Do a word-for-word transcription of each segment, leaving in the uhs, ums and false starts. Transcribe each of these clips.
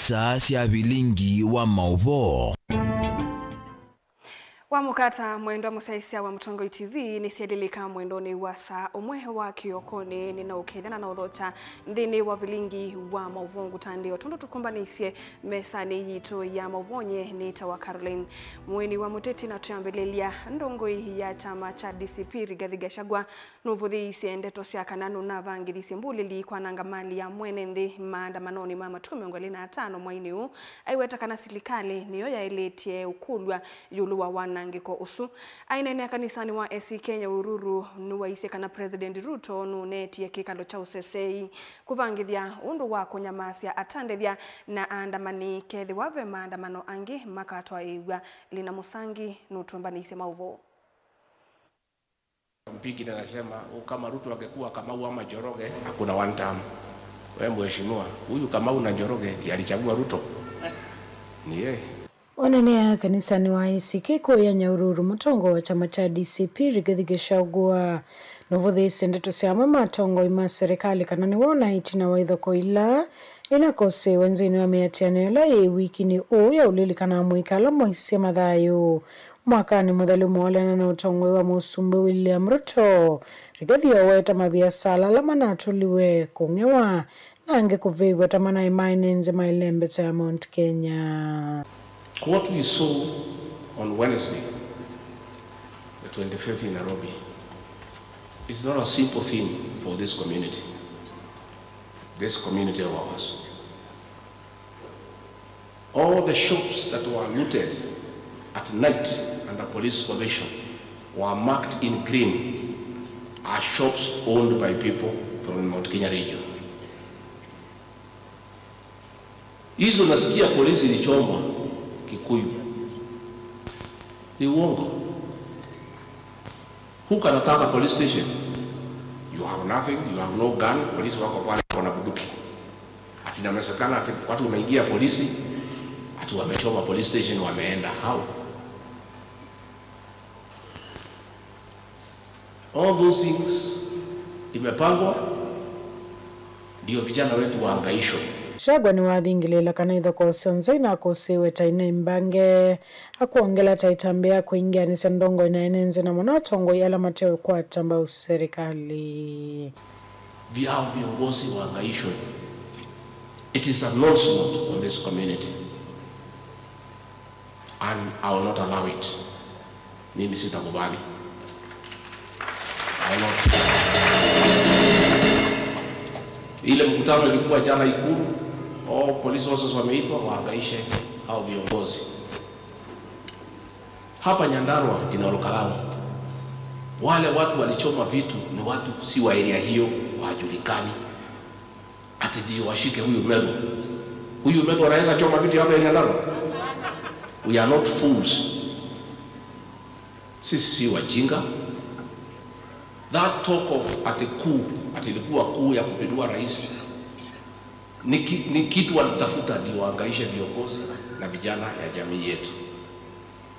Taa sya vilingi wa maũvoo. Wamũkata mwendwa mũsyaĩĩsya wa Mũtongoi T V, nĩsyalilika mwendonĩ wa saa ũmwe wa kĩokonĩ. Nĩnaũkethya na naũthokya nthĩnĩ wa vilingi wa maũvoo ngũtandĩo tũndũ tũkũmbanĩisye mesanĩ yitũ ya maũvoo. Nyie nĩtawa Caroline Mũeni wa Mũteti, na twĩambĩlĩlya, ndongoi ya kyama kya D C P Rigathi Gachagua nũvũthĩĩisye ndeto sya kana nũnavangĩthisye mbũlĩli kwananga mali ya mwene nthĩ maandamanonĩ ma matukũ mĩongo ĩlĩ na atano mwainĩ ũũ, aiweta kana silikalĩ nĩyo yaĩlĩtye ũkũlw'a ĩũlũ wa wanangĩko ũsu. Aineenea kanisanĩ wa A C K Nyahururu nĩwaisye kana President Ruto nũnetie kĩkalo kya ũseseei kũvangĩthya ũndũ wa kũnyamaasya atandĩthya na aandamani kethĩwa ve maandamano angĩ makatwaĩĩw'a. Lina Mũsangi nũtũmbanĩisye maũvoo. Mpigi na nasema, "Oh, kama Ruto angekuwa Kamau ama Njoroge, hakuna one term." We mheshimiwa, huyu Kamau na Njoroge ndiye alichagua Ruto. Ni yeye. Waneenea kanisanĩ wa A C K kũya Nyahururu, mũtongoi wa kyama kya D C P Rigathi Gachagua nũvũthĩĩsye ndeto sya amwe ma atongoi ma serĩkalĩ kana nĩwona ĩtina wa ithoko ila inakosĩĩwe nthĩnĩ wa mĩatĩanĩo ĩla yĩ wikinĩ ũũ ya ũlilikana amũika ala moisye mathayũ mwakanĩ mũthelu moolana na ũtongoi wa Mũsumbĩ William Ruto. Rigathi oweta maviasala ala manatũliwe kũng'ewa na angĩ kũvĩvw'a ta manaĩ maenenze mailembeta ya Mount Kenya. What we saw on Wednesday, the twenty-fifth in Nairobi, is not a simple thing for this community, this community of ours. All the shops that were looted at night under police supervision were marked in green as shops owned by people from the Mount Kenya region. Hizo nasikia polisi ilichomwa Kikuyu. Ni uongo. Who can attack a police station? You have nothing, you have no gun, polisi wako pale wako na bunduki. Ati inawezekana ati watu wameingia polisi, ati wamechoma police station, wameenda. How? All those things imepangwa ndio vijana wetu wahangaishwe. Gachagua nĩwathingĩlĩĩla kana ithokoo syonthe inakũsĩĩwe ta ina imbange, akwongela ta ĩtambya ya kwĩingĩanĩsya ndongoi na ene nthĩ na mũno atongoi ala mateũkwata mbau serĩkalĩ. Vya viongozi wahangaishwe. It is an onslaught on this community. And I will not allow it. Mimi sitakubali. I will not. Ile mkutano ilikuwa jana Ikulu, all police officers wameitwa wahangaishe hao viongozi. Hapa Nyandarua in Ol Kalou, wale watu walichoma vitu ni watu si wa area hiyo, wajulikani. Ati ndio washike huyu Methu. Huyu Methu anaweza choma vitu hapa ya Nyandarua? We are not fools. Sisi si wajinga. That talk of ati coup, ati ilikuwa coup ya kupindua rais, ni, ki, ni kitu walitafuta ndio wahangaishe viongozi na vijana ya jamii yetu.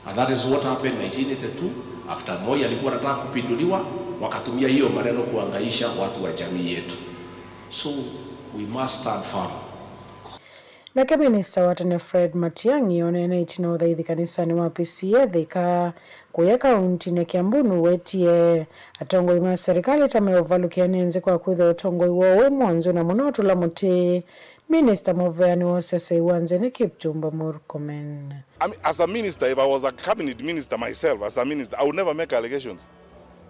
And that is what happened nineteen eighty-two, after Moi alikuwa anataka kupinduliwa, wakatumia hiyo maneno kuhangaisha watu wa jamii yetu. So we must stand firm. Nake minista wa tene Fred Matiang'i oneena ĩtina ũthaithi kanisanĩ wa P C E a Thika kũya kauntinĩ ya Kiambu nũwetie atongoi ma serĩkalĩ ta meũvalũkĩa ene nthĩ kwa kwĩthĩwa ũtongoi woo wĩ mwonzu na mũno ũtũla mũtĩ. Minista mũveani wa ũsesei wa nthĩ nĩ Kipchumba Murkomen. I mean, as a minister, if I was a cabinet minister myself, as a minister, I would never make allegations.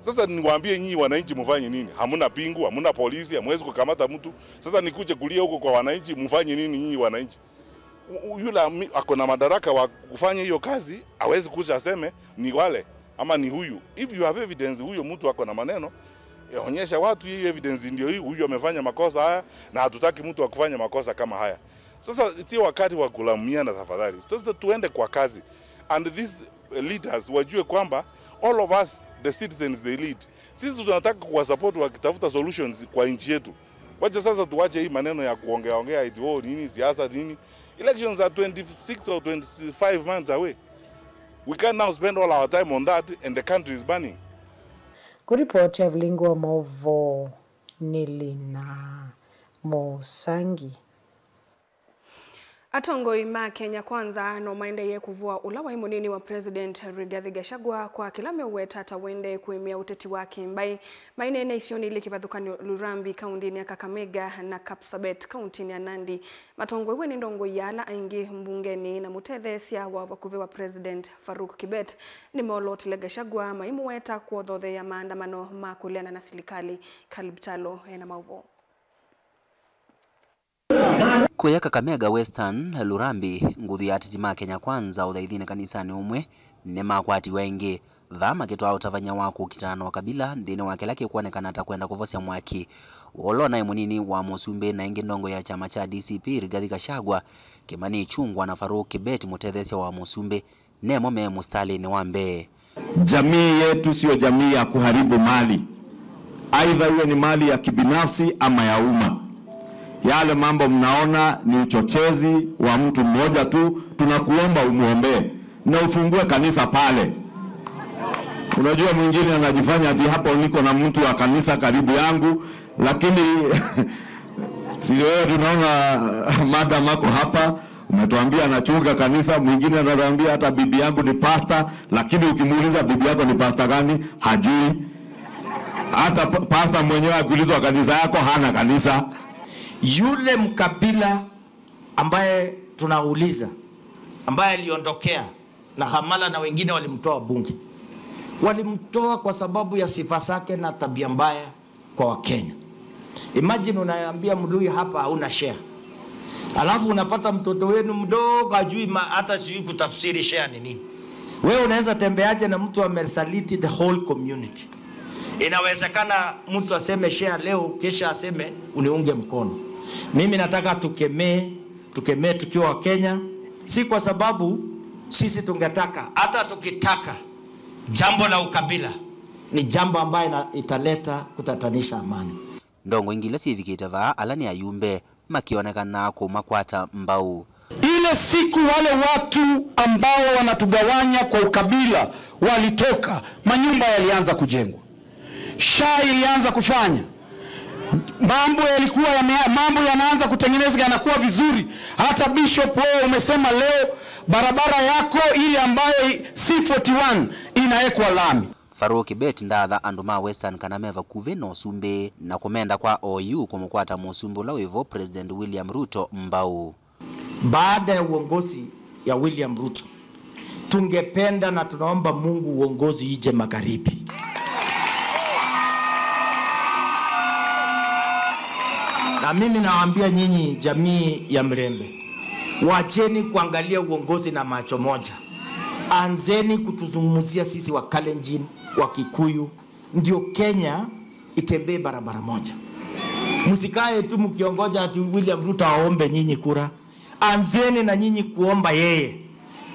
Sasa niwaambie nyinyi wananchi mfanye nini? Hamuna pingu, hamuna polisi, hamwezi kukamata mtu. Sasa nikuje kulia huko kwa wananchi, mfanye nini nyinyi wananchi? U- u- Yule ami- ako na madaraka wa kufanya hiyo kazi, hawezi kuja aseme ni wale ama ni huyu. If you have evidence, huyo mtu ako na maneno, eh, onyesha watu hiyo evidence ndio hii, huyu amefanya makosa haya na hatutaki mtu akufanya makosa kama haya. Sasa sio wakati wa kulaumiana tafadhali. Sasa tuende kwa kazi. And these leaders wajue kwamba all of us, the citizens, they lead. Sisi tunataka kuwasupport wakitafuta solutions kwa nchi yetu. Wacha sasa tuwache hii maneno ya kuongea ongea eti oh nini siasa nini. Elections are twenty-six or twenty-five months away. We can't now spend all our time on that and the country is burning. Kũripoti ya vilingi wa maũvoo nĩ Lina Mũsangi. Atongoi ma Kenya Kwanza no maendeee kũvũa ũla waĩ mũnini wa President Rigathi Gachagua kwa kĩla meũweta ta waendee kũĩmĩa ũteti wa kĩmbaĩ. Maineena isionĩ ilĩ kĩvathũkany'o Lurambi kaũntĩnĩ ya Kakamega na Kapsabet kaũntĩnĩ ya Nandi, matongoew'e nĩ ndongoi ya ala aingĩ mbungenĩ na mũtetheesya wa vakuvĩ wa President Faruk Kibet, nĩmoolotile Gachagua maimũweta kwothotheea maandamano ma kũleana na silikalĩ. Caleb Kyalo ena maũvoo. Kũya Kakamega Western, Lurambi, nguthu ya ateti ma Kenya Kwanza ũthaithinĩ kanisanĩ ũmwe nĩmakwatiwe ĩngĩ, vaa makĩtwaa ũtavany'a wa kũkitana na ũkabila nthĩnĩ wa kĩla kĩkwonekana ta kwenda kũvosya mwaki. Ũla ũnaĩ mũnini wa mũsumbĩ na ĩngĩ ndongo ya kyama kya D C P, Rigathi Gachagua, Kimani Ichung'wah na Faruk Kibet, mũtetheesya wa mũsumbĩ, nemo me mũsitalĩnĩ wa mbee. Jamii yetu sio jamii ya kuharibu mali, aidha iwe ni mali ya kibinafsi ama ya umma. Yale mambo mnaona ni uchochezi wa mtu mmoja tu, tunakuomba umwombee na ufungue kanisa pale. Unajua, mwingine anajifanya ati hapo niko na mtu wa kanisa karibu yangu, lakini si wewe, tunaona madam ako hapa, umetuambia anachunga kanisa, mwingine anatuambia hata bibi yangu ni pastor, lakini ukimuuliza bibi yako ni pastor gani, hajui. Hata pa-, pastor mwenyewe akiulizwa kanisa yako, hana kanisa. Yule mkabila ambaye tunauliza, ambaye aliondokea na Hamala na wengine walimtoa bunge, walimtoa kwa sababu ya sifa zake na tabia mbaya kwa Wakenya. Imagine unaambia Mluhya hapa hauna share. Alafu unapata mtoto wenu mdogo hajui ma-, hata sijui kutafsiri share ni nini. Wewe unaweza tembeaje na mtu amesaliti the whole community? Inawezekana mtu aseme share leo, kesha aseme uniunge mkono. Mimi nataka tukemee, tukemee tukiwa Wakenya, si kwa sababu sisi tungetaka, hata tukitaka, jambo la ukabila ni jambo ambayo ina-, italeta kutatanisha amani. Ndongo ingĩ ila syĩvikĩte vaa, ala nĩ ayumbe, makĩonekana kũmakwata mbau. Ile siku wale watu ambao wanatugawanya kwa ukabila walitoka, manyumba yalianza kujengwa. SHA ilianza kufanya. Mambo yalikuwa yame-, mambo yanaanza kutengenezeka, yanakuwa vizuri. Hata Bishop, wewe umesema leo barabara yako ile ambayo C forty-one inawekwa lami. Faruk Kibet ndaatha andũ ma Western kana me vakuvĩ na ũsumbĩ na kũmenda kwa oyu kũmũkwata mũsumbĩ ũla wĩ vo, President William Ruto, mbau. Baada ya uongozi ya William Ruto, tungependa na tunaomba Mungu uongozi ije magharibi. Na mimi nawaambia nyinyi jamii ya Mlembe, wacheni kuangalia uongozi na macho moja. Anzeni kutuzungumzia sisi wa Kalenjin, wa Kikuyu, ndio Kenya itembee barabara moja. Msikae tu mkiongoja ati William Ruto aombe nyinyi kura. Anzeni na nyinyi kuomba yeye,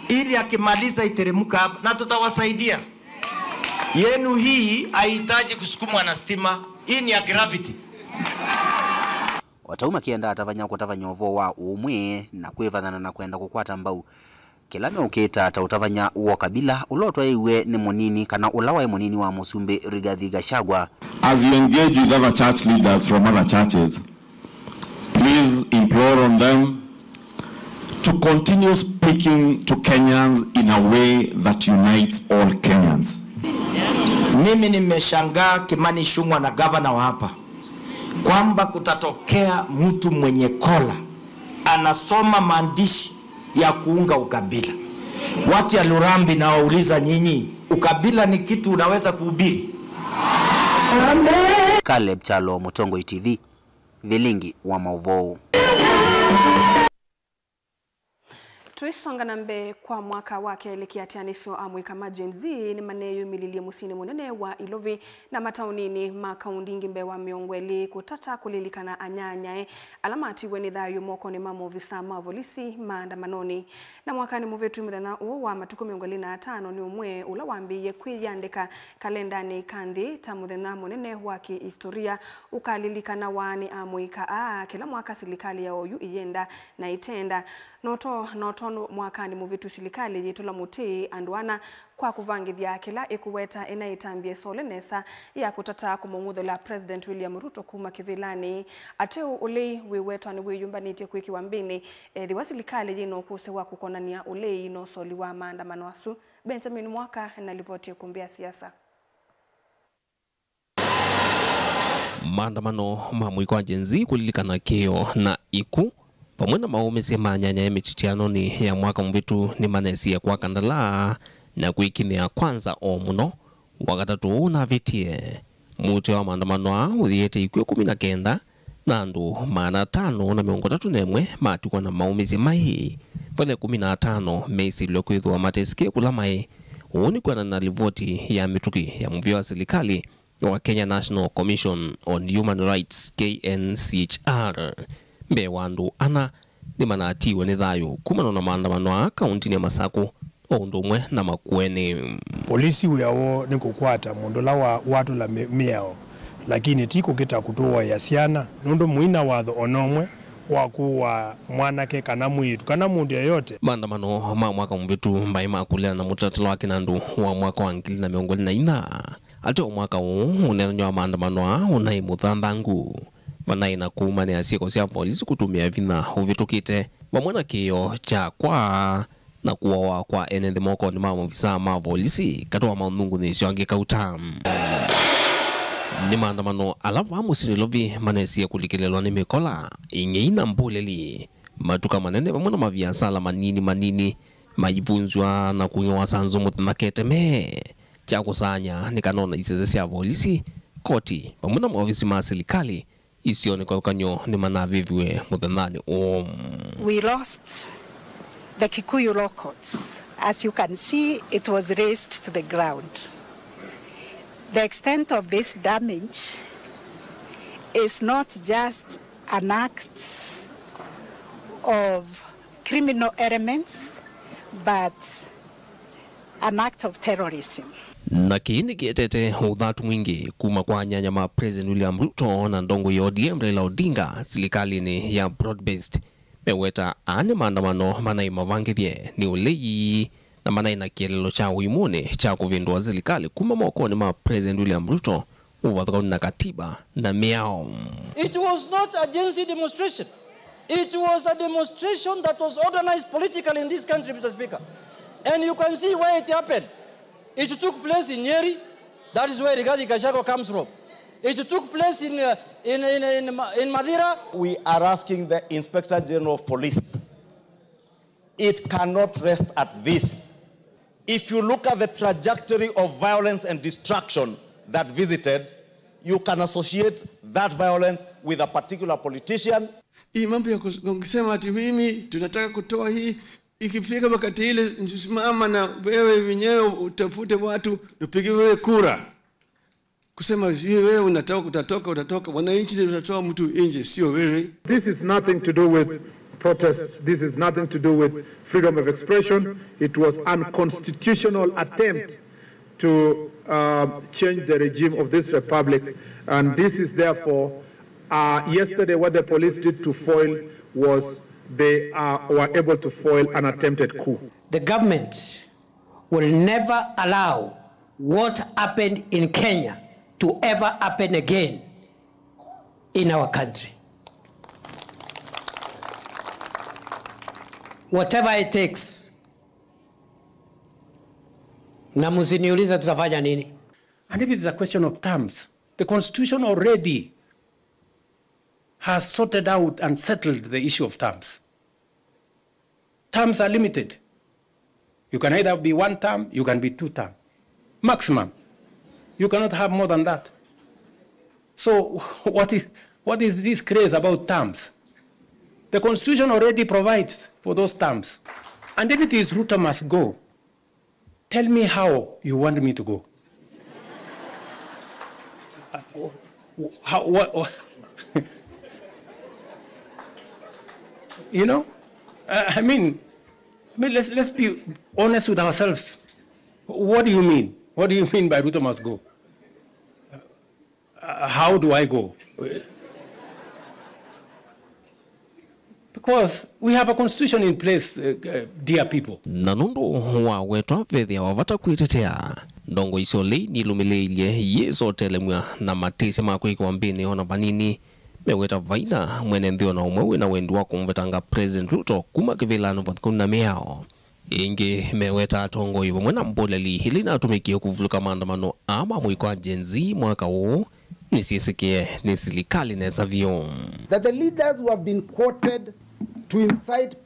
ili akimaliza iteremka hapa, na tutawasaidia. Yenu hii haihitaji kusukumwa na stima. Hii ni ya gravity. O ta ũu makĩenda atavany'a kũtavany'a ũvoo wa ũũmwe na kwĩvathana na kwenda kũkwata mbau kĩla meũkĩta ta ũtavany'a wa ũkabila ũla ũtwaĩiw'e nĩ mũnini kana ũla waĩ mũnini wa mũsumbĩ Rigathi Gachagua. As you engage with other church leaders from other churches, please implore on them to continue speaking to Kenyans in a way that unites all Kenyans. Mimi nimeshangaa Kimani Ichung'wah na gavana wa hapa kwamba kutatokea mtu mwenye kola anasoma maandishi ya kuunga ukabila. Watu ya Lurambi, nawauliza nyinyi, ukabila ni kitu unaweza kuhubiri? Caleb Kyalo, Mũtongoi T V, vilingi wa maũvoo. Tũisonga na mbee, kwa mwaka wa kelĩ kĩatĩanĩsyo, amũika ma Gen Z nĩmaneyũmĩlilye mũsyĩnĩ mũnene wa Ilovi na mataũninĩ ma kaũndi ingĩ mbee wa mĩongo ĩlĩ kũtata kũlilikana anyanyae ala matiwe nĩ thayũ mokonĩ ma maovisa ma volisi maandamanonĩ. Na mwakanĩ mũvĩtu, mũthenya ũũ wa matukũ mĩongo ĩlĩ na atano nĩ ũmwe ũla wambĩĩie kwĩyandĩka kalendanĩ ka nthĩ ta mũthenya mũnene wa kĩhistoria ũkalilikanawa nĩ amũika aa kĩla mwaka silikalĩ ya oyu ĩyenda na ĩtenda. Noto, noto mwakanĩ mũvĩtu silikalĩ yĩtũla mũtĩ andũ ana kwa kũvangĩthya kĩla ĩkũweta ĩnaĩtambya ĩsole nesa ya kũtata kũmũng'uthũla President William Ruto kuma kĩvĩlanĩ. Ateo ũlei wĩwetwa nĩwĩyũmbanĩtye kwĩkĩwa mbĩnĩ ethĩwa silikalĩ yĩna ũkũsĩ wa kũkonany'a ũlei na ũsoli wa maandamano asu. Benjamin Mwaka na livoti ĩkũmbĩ ya siasa. Maandamano ma mũiko wa Gen Z kũlilikana kĩo na iku, vamwe na maũmĩsye ma nyanya ya mĩtitianonĩ ya mwaka mũvĩtu nĩmanesie kwaka ndalaa na kwĩkinyĩa kwanza o mũno. Wakatatũ ũũ ũnavĩtie, mũtĩ wa maandamano aa ũyĩĩte ikw'ũ ĩkũmi na kenda na andũ maana atano na mĩongo ĩtatũ na ĩmwe matukw'a na maũmĩsye maĩ vala ĩkũmi na atano meĩsilw'e kwĩthĩwa matesikie kũla maĩ. Ũũ nĩ kwĩanana na livoti ya mĩtũkĩ ya mũvĩa wa silikalĩ wa Kenya National Commission on Human Rights, K N C H R. Mbee wa andũ ana nĩmanatiiwe nĩ thayũ kumana na maandamano aa kaũntinĩ ya Masakũ o ũndũ ũmwe na Makueni. Polisi wĩa woo nĩ kũkwata mũndũ ũla wa watũla mĩ- mĩao, lakini ti kũkĩta kũtũaĩa syana, nũndũ mũina watho o na ũmwe wa kũũa mwanake kana mwĩĩtu kana mũndũ yeyote. Maandamano ma mwaka mũvĩtu maĩ makũlĩana na mũtalatala wa kĩnandũ wa mwaka wa ngili na mĩongo ĩlĩ na inya. Ateo mwaka ũũ, ũneenany'a wa maandamano aa ũnaĩ mũthanthangu. Vanaĩ na kũumanĩa syĩko sya volisi kũtũmĩa vinya ũvĩtũkĩte, vamwe na kĩĩo kya kwaa na kũawa kwa ene nthĩ mokonĩ ma maovisaa ma volisi katĩ wa maũnungunĩĩsyo angĩ kauta. Nĩ maandamano ala vaa mũsyĩ Nairobi manesie kũlikĩlĩlwa nĩ mĩkola, ing'ei na mbũlĩli, matuka manene vamwe na maviasala manini manini maivunzw'a na kũng'ewa sanzũ mũthenya keteme. Kya kũsaany'a nĩ kana o na isese sya volisi, koti, vamwe na maovisi ma silikalĩ isionĩ kĩvathũkany'o nĩmanavĩviwe mũthenyanĩ ũũ. We lost the Kikuyu Law Courts. As you can see, it was razed to the ground. The extent of this damage is not just an act of criminal elements, but an act of terrorism. Na kĩĩ nĩkĩetete ũthatu mwingĩ kuma kwa anyanya ma President William Ruto na ndongoi ya O D M Raila Odinga silikalĩnĩ ya broad-based. Meweta aa nĩ maandamano manaĩ mavangĩthye nĩ ũlei na manaĩ na kĩeleelo kya ũimũnĩ kya kũvĩndũa silikalĩ kuma mokonĩ ma President William Ruto ũvathũkanu na katiba na mĩao. It was not a Gen Z demonstration. It was a demonstration that was organized politically in this country, Mister Speaker. And you can see where it happened. It took place in Nyeri. That is where Rigathi Gachagua comes from. It took place in, uh, in, in, in, Ma- in Mathira. We are asking the Inspector General of Police, it cannot rest at this. If you look at the trajectory of violence and destruction that visited, you can associate that violence with a particular politician. Hii mambo ya kus- kusema ati mimi tunataka kutoa hii, ikifika wakati ile simama na wewe mwenyewe utafute watu, tupige wewe kura. Kusema sijui wewe unatoka, utatoka, utatoka, wananchi ndio utatoa mtu nje, sio wewe. This is nothing to do with protests. This is nothing to do with freedom of expression. It was unconstitutional attempt to uh, change the regime of this republic. And this is therefore, uh, yesterday what the police did to foil was they uh, were able to foil an attempted coup. The government will never allow what happened in Kenya to ever happen again in our country. Whatever it takes. Na msiniulize tutafanya nini. And if it's a question of terms, the constitution already has sorted out and settled the issue of terms. Terms are limited. You can either be one term, you can be two term. Maximum. You cannot have more than that. So what is, what is this craze about terms? The constitution already provides for those terms. And if it is Ruto must go, tell me how you want me to go. How, what, what you know? Uh, I mean, I mean, let's, let's be honest with ourselves. What do you mean? What do you mean by Ruto must go? Uh, how do I go? Bec- Because we have a constitution in place, uh, uh, dear people. Na nũndũ wa wetwa vethĩawa vata kwĩtetea, ndongoi sya ũlei nilũmĩlĩilye yĩsotelemw'a na matĩsya ma kwĩkĩwa mbĩnĩ ona vanini. Meweta vaina mwene nthĩ ona ũmwe wĩna wendi wa kũmũvetanga President Ruto kuma kĩvĩlanĩ va kũna mĩao. Ĩngĩ meweta atongoi vamwe na mbũleli ila inatũmĩkie kũvulũka maandamano aa ma mũiko wa Gen Z mwaka ũũ nĩsyĩsĩkĩe nĩ silikalĩ nesa vyũ. That the leaders who have been quoted to incite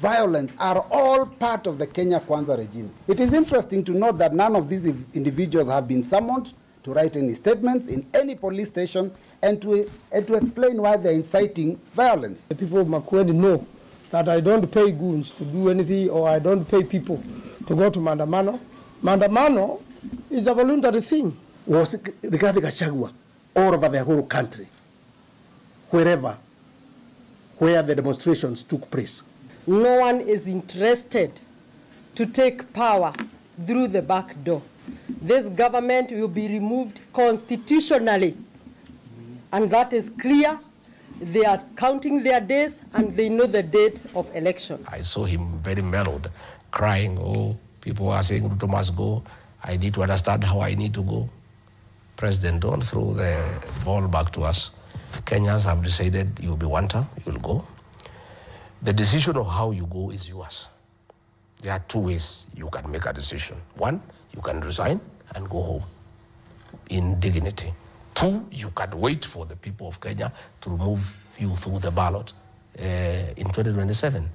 violence are all part of the Kenya Kwanza regime. It is interesting to note that none of these individuals have been summoned to write any statements in any police station and to, and to explain why they're inciting violence. The people of Makueni know that I don't pay goons to do anything, or I don't pay people to go to maandamano. Maandamano is a voluntary thing. Was Rigathi Gachagua all over the whole country, wherever where the demonstrations took place. No one is interested to take power through the back door. This government will be removed constitutionally, and that is clear. They are counting their days and they know the date of election. I saw him very mellowed, crying, "Oh, people are saying Ruto must go. I need to understand how I need to go." President, don't throw the ball back to us. Kenyans have decided you'll be one term, you'll go. The decision of how you go is yours. There are two ways you can make a decision. One, you can resign and go home in dignity. Two, you can wait for the people of Kenya to remove you through the ballot, uh, in twenty twenty-seven.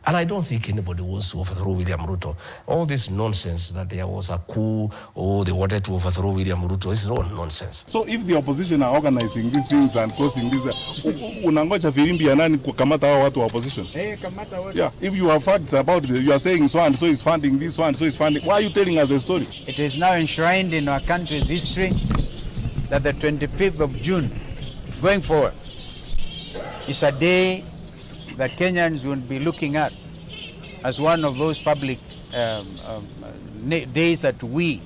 And I don't think anybody wants to overthrow William Ruto. All this nonsense that there was a coup, oh, they wanted to overthrow William Ruto, this is all nonsense. So if the opposition are organizing these things and causing this, uh, u- u- unangoja filimbi ya nani kukamata hao watu wa opposition? Eh, kamata wote. Yeah, if you have facts about the, you are saying so and so is funding this, so and so is funding, why are you telling us the story? It is now enshrined in our country's history that the twenty-fifth of June, going forward, is a day that Kenyans will be looking at as one of those public, um, um, na- days that we,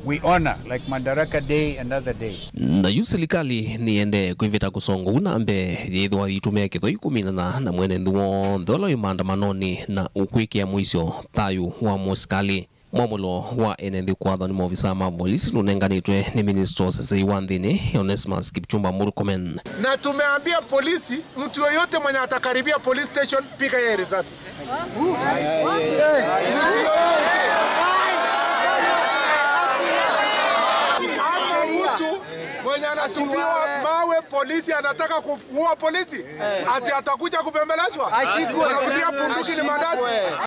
we honor, like Madaraka Day and other days. Na yu silikalĩ nĩendee kwĩvĩta kũsonga ũu na mbee yĩthĩwa yĩitũmĩa kĩthoi kũminana na mwene nthĩ w'onthe ũla wĩ maandamanonĩ na ũkwĩkĩa mũisyo thayũ wa mũsikalĩ. Mwamũlo wa ene nthĩ kwathwa nĩ maovisaa ma volisi nũnenganĩtwe nĩ minista ũsesei wa nthĩnĩ, Onesmus Kipchumba Murkomen. Na tumeambia polisi, mtu yoyote mwenye atakaribia police station, piga yeye risasi. Eh, mtu yoyote. Ama mtu mwenye anatupiwa mawe, polisi anataka kuua polisi, ati atakuja kubembelezwa? Ashikwe. Unafikiria bunduki ni mandazi?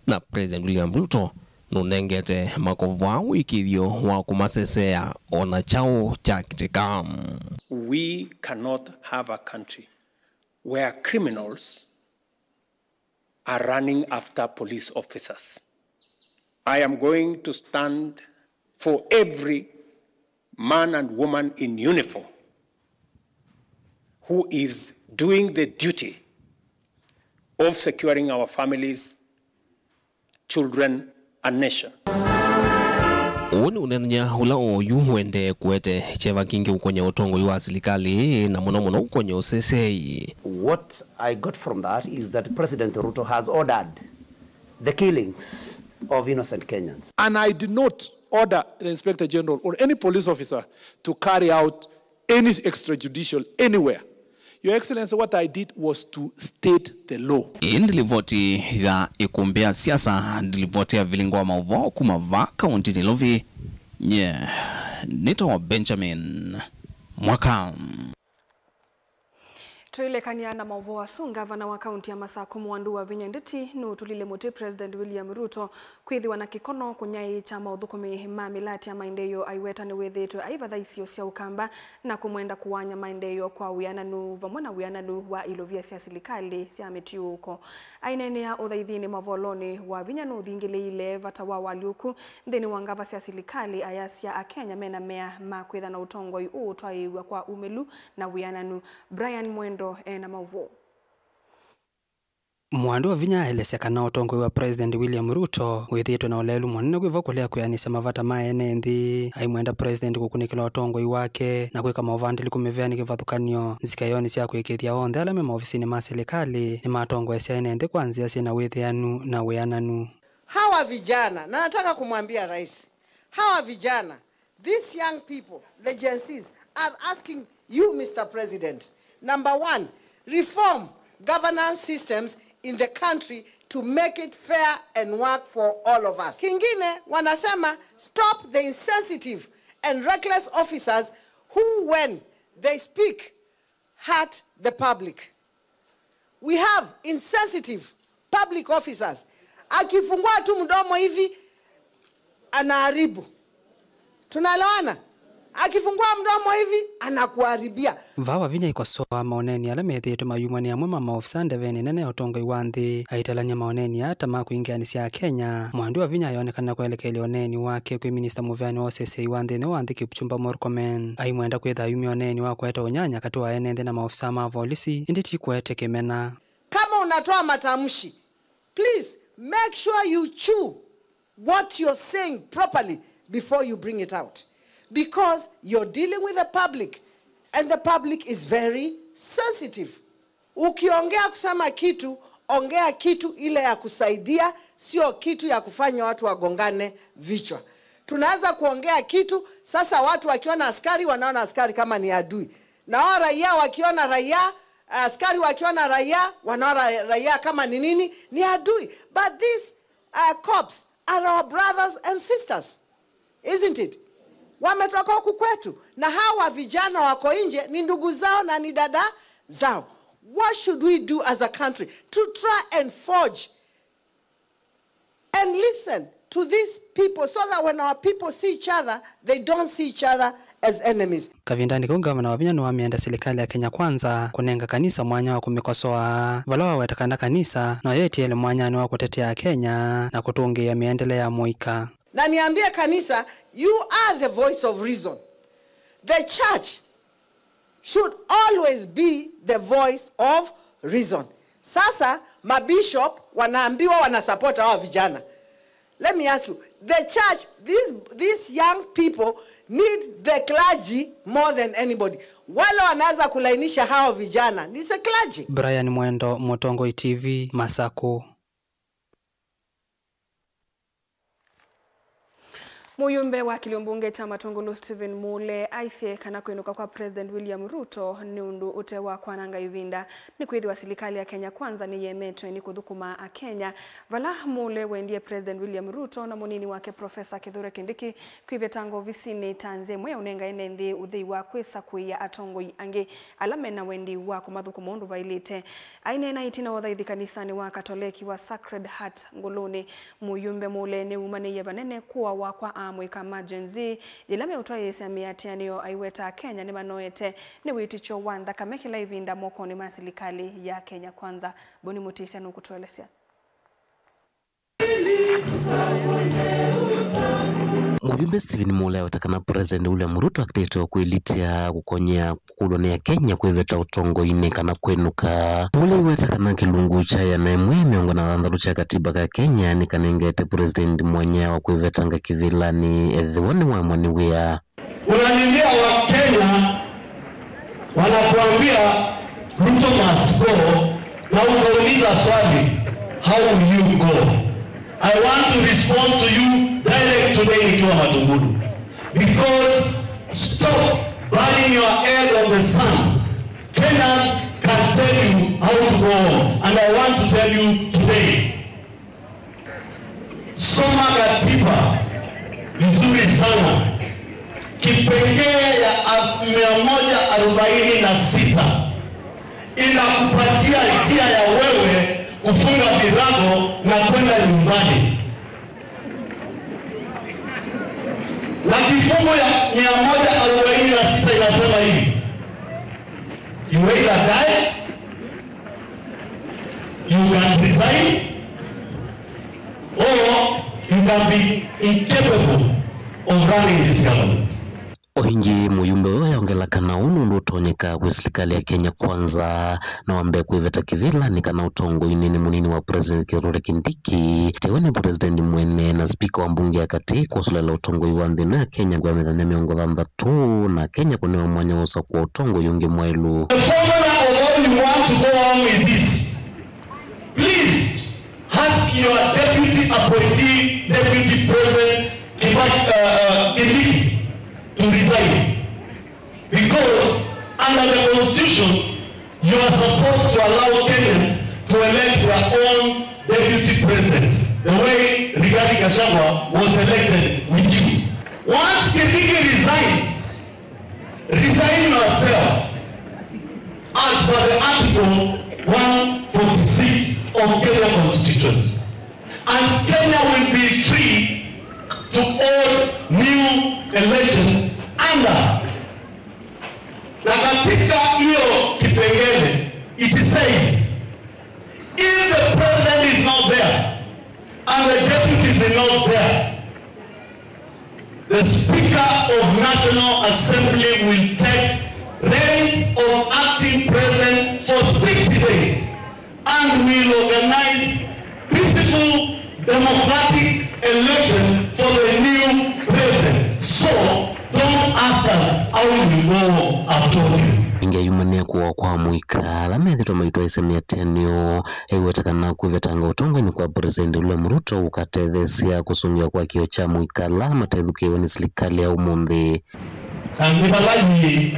Na President William Ruto nũnengete makovoa wĩkĩthyo wa kũmasesea ona kyaũ kyakĩtĩka. We cannot have a country where criminals are running after police officers. I am going to stand for every man and woman in uniform who is doing the duty of securing our families, children, and nation. Ũũ nĩ ũneenany'a ũla oyu ũendee kũete kyeva kingĩ ũkonya ũtongoi wa silikalĩ, na mũno mũno ũkonya ũsesei. What I got from that is that President Ruto has ordered the killings of innocent Kenyans. And I did not order the Inspector General or any police officer to carry out any extrajudicial anywhere. Your Excellency, what I did was to state the law. Ĩĩ nĩ livoti ya ĩkũmbĩ ya siasa, nĩ livoti ya vilingo wa maũvoo kuma vaa kaũntĩ Nairobi. Nye nĩtawa Benjamin Mwaka. Tũilekany'a na maũvoo asu, ngavana wa kaũntĩ ya Masakũ Mwandu Wavinya Ndeti nũtũlile mũtĩ President William Ruto kwĩthĩwa na kĩkono kũnyaĩĩkya maũthũkũmi ma mĩlatĩ ya maendeeo aiweta nĩwĩthĩĩtwe aivatha isio sya Ũkamba na kũmwenda kũwanya maendeeo kwa wĩananu vamwe na wĩananu wa ilovia sya silikalĩ sya mĩtiũũko. Aineenea ũthaithinĩ mavolonĩ, Wavinya nũthingĩlĩĩile vata wa ũalyũku nthĩnĩ wa ngava sya silikalĩ, ayasya Akenya mena mea ma kwĩtha na ũtongoi ũũtwaĩĩw'a kwa umĩlu na wĩananu. Brian Mwendo ena maũvoo. Mwandu Wavinya aelesya kana ũtongoi wa President William Ruto wĩthĩĩtwe na ũleelu mũnene kwĩva kũlea kwĩanĩsya mavata ma ene nthĩ. Aimwenda President kũkunĩkĩla ũtongoi wake na kwĩka maũvandĩli kũmĩveanĩ kĩvathũkany'o nzikaĩonĩ sya kũĩkĩĩthya onthe ala me maovisinĩ ma silikalĩ nĩmatongoesya ene nthĩ kwa nzĩa syĩ na wĩthĩanu na wĩananu. Hawa vijana, na nataka kumwambia rais, hawa vijana, these young people, the Gen Zs, are asking you, Mister President, number one, reform governance systems in the country to make it fair and work for all of us. Kingine, wanasema stop the insensitive and reckless officers who, when they speak, hurt the public. We have insensitive public officers. Akifungua tu mdomo hivi, anaharibu. Tunaelewana? Akifungua mdomo hivi, anakuharibia. Vaa Wavinya aikosoa maoneni ala methĩĩtwe mayumwa nĩ amwe ma maofisa ndevenĩ nene ya ũtongoi wa nthĩ. Aitalany'a maoneni aa ta ma kwingĩanĩsya Akenya, Mwandu Wavinya ayonekana kwelekelya ũneeni wake kwĩ minista mũveani wa ũseseĩ wa nthĩ nthĩnĩ wa nthĩ Kipchumba Murkomen. Aimwenda kwĩtha ayumya ũneeni wa kũete ũnyanya katĩ wa ene nthĩ na maofisa ma volisi, ĩndĩ ti kũete kĩmena. Kama unatoa matamshi, please make sure you chew what you're saying properly before you bring it out, because you're dealing with the public and the public is very sensitive. Ukiongea kusema kitu, ongea kitu ile ya kusaidia, sio kitu ya kufanya watu wagongane vichwa. Tunaweza kuongea kitu, sasa watu wakiona askari, wanaona askari kama ni adui, na wao raia wakiona raia, askari wakiona raia, wanaona raia kama ni nini? Ni adui. But these, uh, cops are our brothers and sisters, isn't it? Wametoka huku kwetu, na hawa vijana wako nje ni ndugu zao na ni dada zao. What should we do as a country to try and forge and listen to these people so that when our people see each other, they don't see each other as enemies? Kavindanĩ kau, Ngavana Wavinya nĩwamĩenda silikalĩ ya Kenya Kwanza kũnenga kanisa mwanya wa kũmĩkosoa, vala waweta kana kanisa noyo ĩtiele mwanyanĩ wa kũtetea Akenya na kũtũngĩĩa mĩendele ya mũika. Na niambie kanisa, you are the voice of reason. The church should always be the voice of reason. Sasa mabishop wanaambiwa wanasupport hawa vijana. Let me ask you, the church, these, these young people need the clergy more than anybody. Wale wanaweza kulainisha hawa vijana ni the clergy. Brian Mwendo, Mũtongoi T V, Masakũ. Mũyumbe wa kĩlĩo mbunge kya Matũngũlũ Stephen Mulee aisye kana kwĩnũka kwa President William Ruto nĩ ũndũ ũte wa kwananga ĩvinda, nĩkwĩthĩwa silikalĩ ya Kenya Kwanza nĩyemetwe nĩ kũthũkũma Akenya, vala Mulee wendie President William Ruto na mũnini wake Professor Kithure Kindiki kwĩvetanga ovisinĩ ta nzĩa ĩmwe ya ũnenga ene nthĩ ũthei wa kwĩsakũĩa atongoi angĩ ala mena wendi wa kũmathũkũma ũndũ vaĩlĩte. Aineena ĩtina wa ũthaithi kanisanĩ wa Katoleki wa Sacred Heart Ngũlũnĩ, mũyumbe Mulee nĩwumanĩie vanene kũawa kwa amũika ma Gen Z yĩla meũtwaĩĩsya mĩatĩanĩo aiweta Akenya nĩmanoete nĩ wĩtĩkyo wa nthakame kĩla ĩvinda mokonĩ ma silikalĩ ya Kenya Kwanza. Boni Mũtĩsya nũkũtũelesya. Mũyumbe Stephen Mulee aweta kana President William Ruto akĩlĩte kwĩlitya kũkony'a kũkũlwa nĩ Akenya kwĩveta ũtongoinĩ kana kwĩnũka. Mulee aweta kana kĩlungu kya ĩana ĩmwe mĩongo na thanthatũ kya katiba ka Kenya nĩkanengete President mwanya wa kwĩvetanga kĩvĩlanĩ ethĩwa nĩwaemwa nĩ wĩa. Unalilia Wakenya, wanakuambia Ruto must go, na ukauliza swali, how will you go? I want to respond to you direct today nikiwa Matungulu, because stop burning your head on the sand. Kenyans can tell you how to go home, and I want to tell you today. Soma katiba vizuri sana. Kipengee ya a-, mia moja arobaini na sita inakupatia njia ya wewe kufunga virago na kwenda nyumbani. Na kifungu ya mia moja arobaini na sita inasema hivi, you either die, you can resign, or you can be incapable of running this government. Ĩngĩ mũyumbe ũyũ ayongela kana ũũ nũndũ ũtonyeka kwĩ silikalĩ ya Kenya Kwanza na wambe kwĩveta kĩvĩlanĩ kana ũtongoinĩ nĩ mũnini wa President Kithure Kindiki, tewe nĩ President mwene na spika wa mbunge ya katĩ kwosolela ũtongoi wa nthĩ ĩno ya Kenya kwa mĩthenya mĩongo thanthatũ, na Kenya kũnewa mwanya wa ũsakũa ũtongoi ũngĩ mwaĩlu. The formula of how you want to go on with this. Please ask your deputy appointee, deputy president, Kibaki, uh, uh, Kindiki to resign. Because under the constitution, you are supposed to allow Kenyans to elect their own deputy president, the way Rigathi Gachagua was elected with you. Once Kindiki resigns, resign yourself as per the Article one forty-six of Kenya Constitution, and Kenya will be free to hold new election under. Na katika hiyo kipengele, it says, if the president is not there and the deputies are not there, the Speaker of National Assembly will take reins of acting president for sixty days and will organize peaceful democratic election for the new president. So don't ask us how we go after him. Ĩngĩ ayumanĩa kũawa kwa amũika ala methĩtwe maitwaĩsya mĩatĩanĩo ĩweta kana kwĩvetanga ũtongoinĩ kwa President William Ruto ũkatetheesya kũsũngĩwa kwa kĩo kya amũika ala matethukĩĩwe nĩ silikalĩ ya ũmũnthĩ. Na nĩ vala yĩĩ,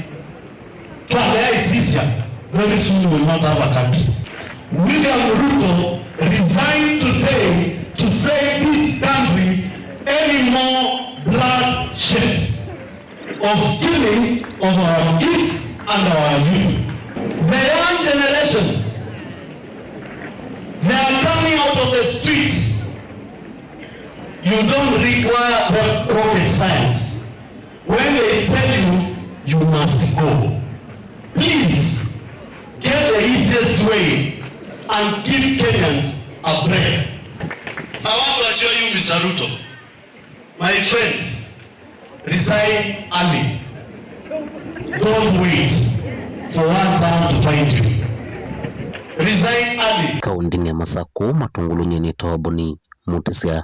twalea ĩsisya, very soon we will not have a country. William Ruto resigned today to save this country any more bloodshed of killing of our kids and our youth. The young generation, they are coming out of the street. You don't require ro-, rocket science. When they tell you, you must go. Please, get the easiest way and give Kenyans a break. I want to assure you, Mister Ruto, my friend, resign early. Don't wait for one term to find you. Resign early. Kaũntĩnĩ ya Masakũ, Matũngũlũ, nyie nĩtawa Boni Mũtĩsya.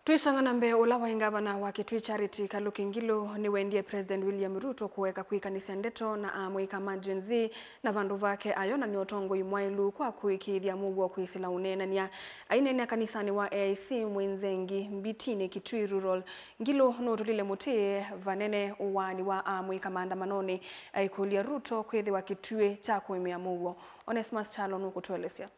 Tũisonga na mbee, ũla waĩ ngavana wa Kitui Charity Kaluki Ngilu nĩwendie President William Ruto kũeka kwĩkanĩsya ndeto na amũika ma Gen Z, na vandũ vake ayonany'a ũtongoi mwaĩlu kwa kũĩkĩĩthya mũuo kwĩsĩla ũneenany'a. Aineenea kanisanĩ wa A I C Mwinzengi Mbitinĩ, Kitui Rural, Ngilu nũtũlile mũtĩ vanene ũaani wa amũika maandamanonĩ, aikũlya Ruto kwĩthĩwa kĩtuĩ kya kũĩmĩa mũuo. Onesmus Kyalo nũkũtũelesya.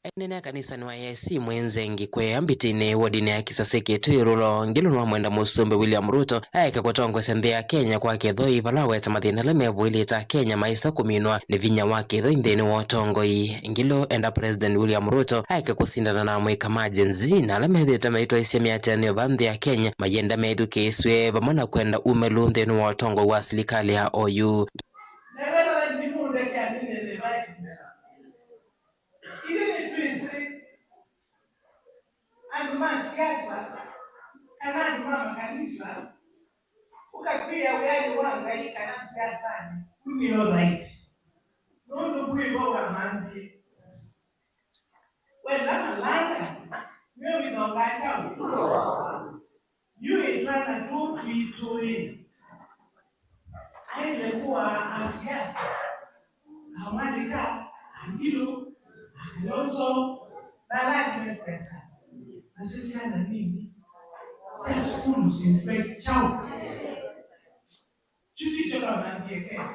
Aineenea kanisanĩ wa A I C Mwinzengi kwĩ Mbitinĩ, wodinĩ ya Kisasĩ, Kitui Rural, Ngilu nĩwamwenda Mũsumbĩ William Ruto aeke kũtongoesya nthĩ ya Kenya kwa kĩthoi, vala aweta mathĩna ala mevũĩlĩte Akenya maĩsa kũminwa nĩ vinya wa kĩthoi nthĩnĩ wa ũtongoi. Ngilu enda President William Ruto aeke kũsindana na amũika ma Gen Z na ala methĩĩtwe maitwaĩsya mĩatĩanĩo va nthĩ ya Kenya, mayenda methukĩĩsw'e vamwe na kwenda umĩlu nthĩnĩ wa ũtongoi wa silikalĩ ya O U. Ithyĩ nĩtwĩsĩ andũ ma siasa kana andũ ma makanisa, ũkakwĩa wĩanĩ wa Ngai kana siasanĩ, u nĩ all right, nũndũ kwĩ vo wamanthie. Wenda malanga, nĩwĩthongaa kyaũ? Yu ĩtwana tũu twitũ-ĩ, aĩle kũaa asiasa, amwalĩka, Angilu, Akalonzo, na ala angĩ me siasa, nasyo syana nini sya sukulu syĩkw'e kyaũ? Kyu tikyo twamanthie Kenya.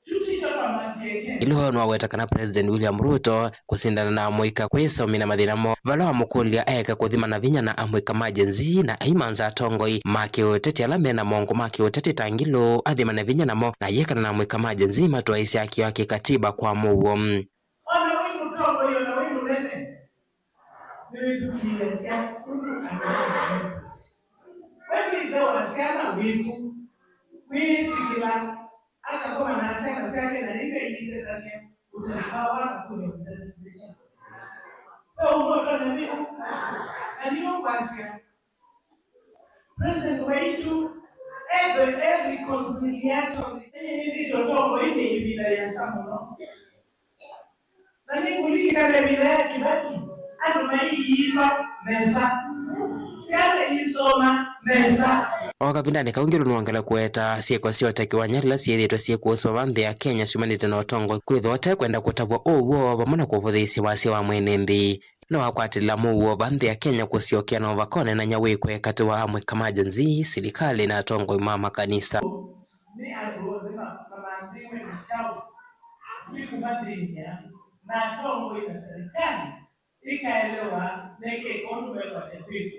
Kyu tikyo twamanthie Kenya. Ngilu nĩwaweta kana President William Ruto kũsindana na amũika kwĩsa ũmina mathĩna moo, vala wamũkũlya aeke kũthimana vinya na amũika ma Gen Z na aimanza atongoi ma kĩũteti ala me na mongũ ma kĩũteti ta Ngilu athimane vinya namo, na ayĩkana na amũika ma Gen Z matwaĩĩsya kĩo kya kĩkatiba kwa mũuo. Ona wĩ mũtongoi, ona wĩ mũnene, nĩwĩthukĩĩasya ũndũ andũ makwasya. We nĩ ĩthe wa syana wĩtũ, wĩĩtĩkĩla akakoma na syana syake na yĩu aiitethany'a ũtanu wao akakũlya mũtethya nzĩkya. We ũmwe ũtonya wĩka? Na nĩũngwa Asya, President waitũ ethwe e reconciliatory. Ĩĩ nĩthĩtwe ũtongoinĩ ĩvinda yĩasa mũno. Na nĩngũlilikana ĩvinda ya Kĩvaki, andũ maiiva nesa, syana iisoma nesa. O kavindanĩ kau, Ngilu nĩwongela kũweta syĩko sya ũteki wa nyarila syĩthĩĩtwe syĩkũsĩwa va nthĩ ya Kenya syumanĩte na ũtongoi kwĩthĩwa ũtekwenda kũtavw'a ũw'o vamwe na kũvũthĩĩsya wasya wa mwene nthĩ. Nĩwakwatĩlĩla mũuo va nthĩ ya Kenya kũsyokeana ũvaka ũneenany'a wĩkwe katĩ wa amũika ma Gen Z, silikalĩ, na atongoi ma makanisa. Nĩ andũ onthe ma- mamanthiwe nĩ kyaũ nĩkũmathĩny'a na atongoi na serikali ikaelewa nĩkĩ ũndũ mekwasya kwĩtũ.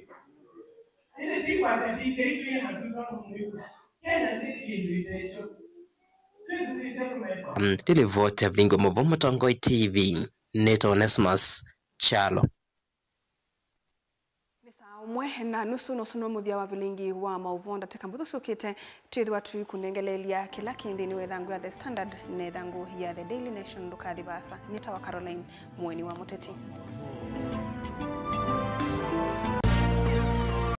Ĩndĩ ti kwasya ti Ngai twĩ na twĩtwa tũmwĩw'a. Kenya nĩ kĩndũ ĩtekyo. Twĩthukĩĩsya tũmekwa. Mm, nĩ livoti ya Vilingi wa Mauvoo, Mũtongoi T V, nĩtawa Onesmus Kyalo. Nĩ saa ũmwe na nusu, na ũsu no mũthya wa Vilingi wa Mauvoo. Ndatĩka mbũthũ syũkĩte, twĩthĩwa tũikũnengeleelya kĩla kĩ nthĩnĩ wa ĩthangũ ya The Standard na ĩthangũ ya The Daily Nation. Ndũkathi vaasa. Nĩtawa Caroline Mũeni wa Mũteti.